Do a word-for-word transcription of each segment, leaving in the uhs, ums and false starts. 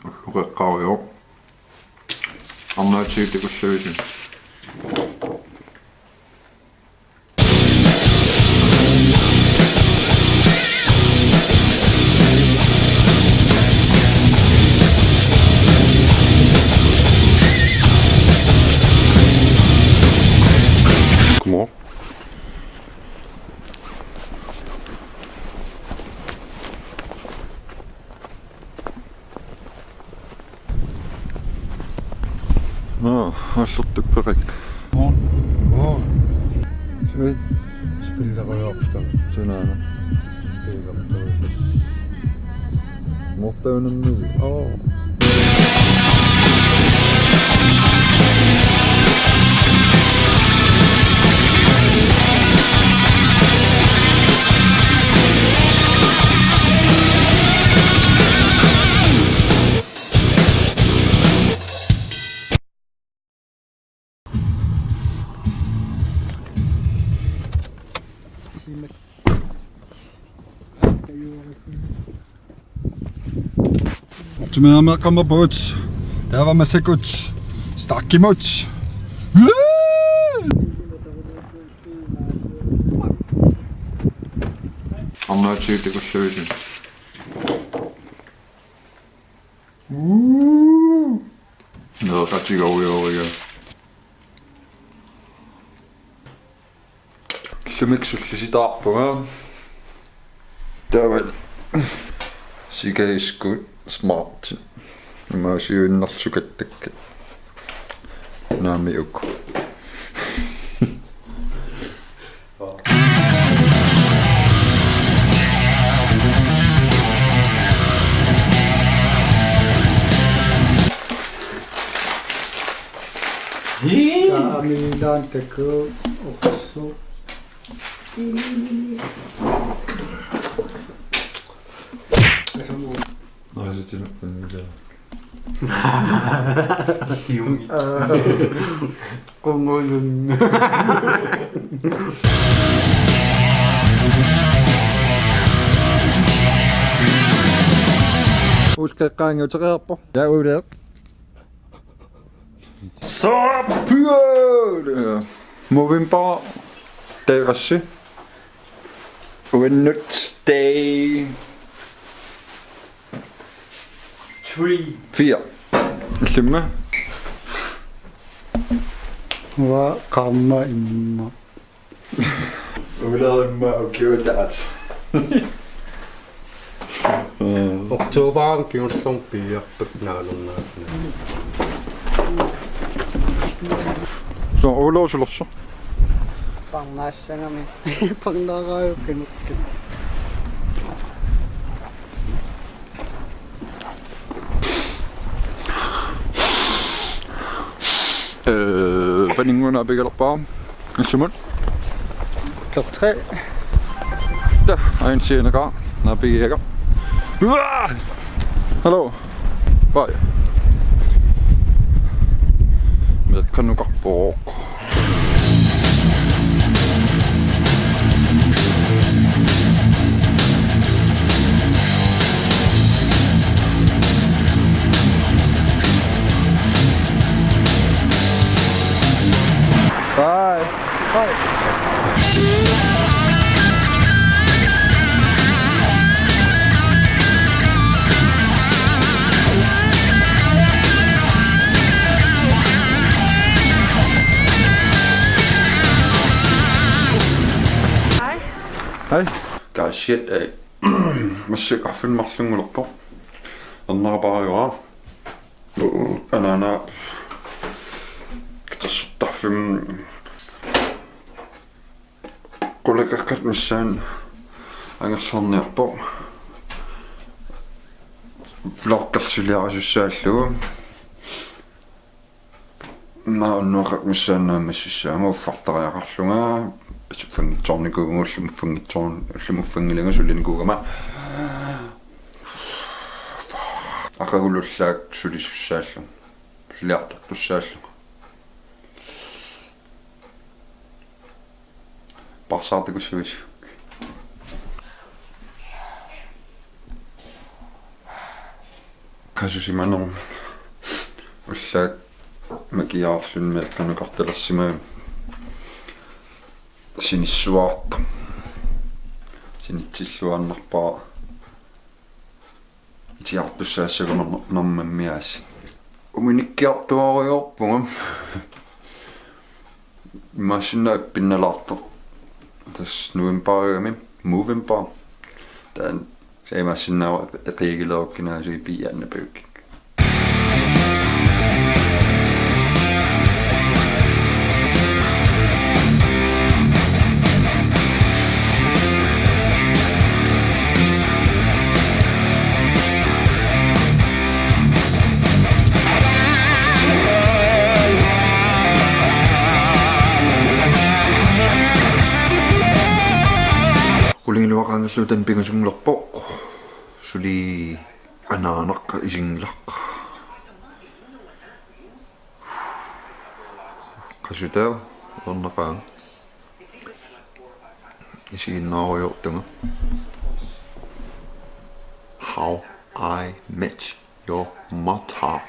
Ulloqeqqarujoq. Arnaatigut takussavisi. Come on. Nå, har suttet på ring. Nå. Nå. Sui. Spiller du op, skal du? Sådan er det. Spiller du op, skal du? Mutta on nyt. Åh. Artumiaameeqqammerpugut. Taava massakkut starkimut. Arnaatigut takussavisi. Uu. Nereqatigarujooriga. Ullumi sullisitaarpunga. Taava sikaiskut smart. Imaasiuinnarlukattakka. Naami uku. Kaamilaantaku orsu. Asamo. Naasitsinappunnilaaq. Siumi. Qungulun. Ulloqeqqaanngitsoq. Ja, Uleeq. Saapyöl. Movimbar. Terrassi. Uannut day three. Fire. Illimmi? Uanga qaammat immaqa. Ulerimma ukiutaat. Oktoberimi kingullermi piiarput naalornaat. So, Ulerusulersoq. Parnaassagami. Parnaaraajukkami. Øh, paninnguuna pigalerpaa. Ilsumut. Klokken tre. Da, ain sienega. Napigiaga. Uaa! Hallo. Bye. Meeqqanukarpoq. Bye. Bye. Hej. Hej. Kaasiat, øh, massakkut arfineq-marlunngulerpoq. Ernera paarigaara. Anaana katersortarfimmi quleqeqqat missaani angerlarniarpoq. Vloggerlunga suliarisussaallugu. Naa unnuaqarnissaannaammassissaanga uffartariaqarlunga. Pissutsinngitsoornikuugama ullumut uffanngitsoor-, ullumut uffanngilanga sulinikuugama. Aqagulullaak sulisussaallunga. Suliartortussaallunga. Paarsaartakussavisi. qasusimanermik. Ullaaq makiaarluni meeqqanukartalersimagami sinissuarpoq. Sinitsilluaannarpara itigartussaassagunermammiaasiit. Uminikkiartuaarujoorpunga. Imaassinnaavoq ippinnalaartoq. Tassa novembarigami, Movember. Taanna sa imaassinnaavoq eqiagilerukkinaasuit piiaannapiukkikka. Qulingiluat qaangerlugu taanna pingasunngulerpoq. Suli anaanaq isiginngilaq. Qasutaavoq, ornaqaanga. Isiginnaarujoortunga. How I Met Your Mother.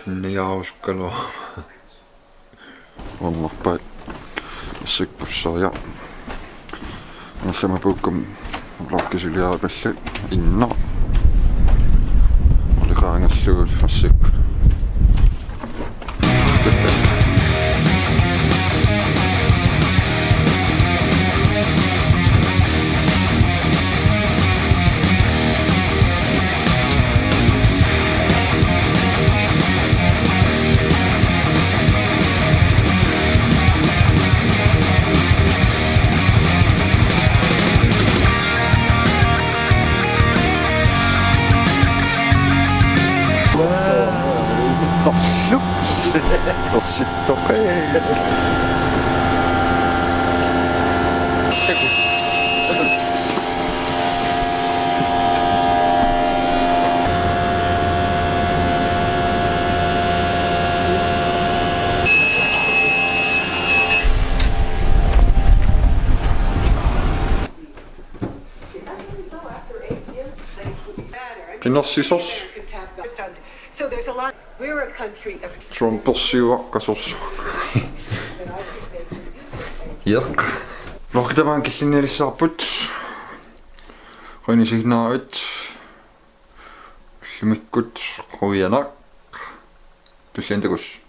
Niauskalua. Ornarpaat. Massakkut pusseriaq. Nallamapukkum vloggi suliaripallu inna. Uliqaangerlugu massakkut. Torluk. Ersittoqaaq. Qinersisoq. So there's a lot. We're a country of Trumpersiuaqqasorsuaq. Jeq. Vloggi tamaanga killinnialissaarput. Qujanaq isiginnaaravit. Ullumikkut qujanaq. Tulliani takuss'.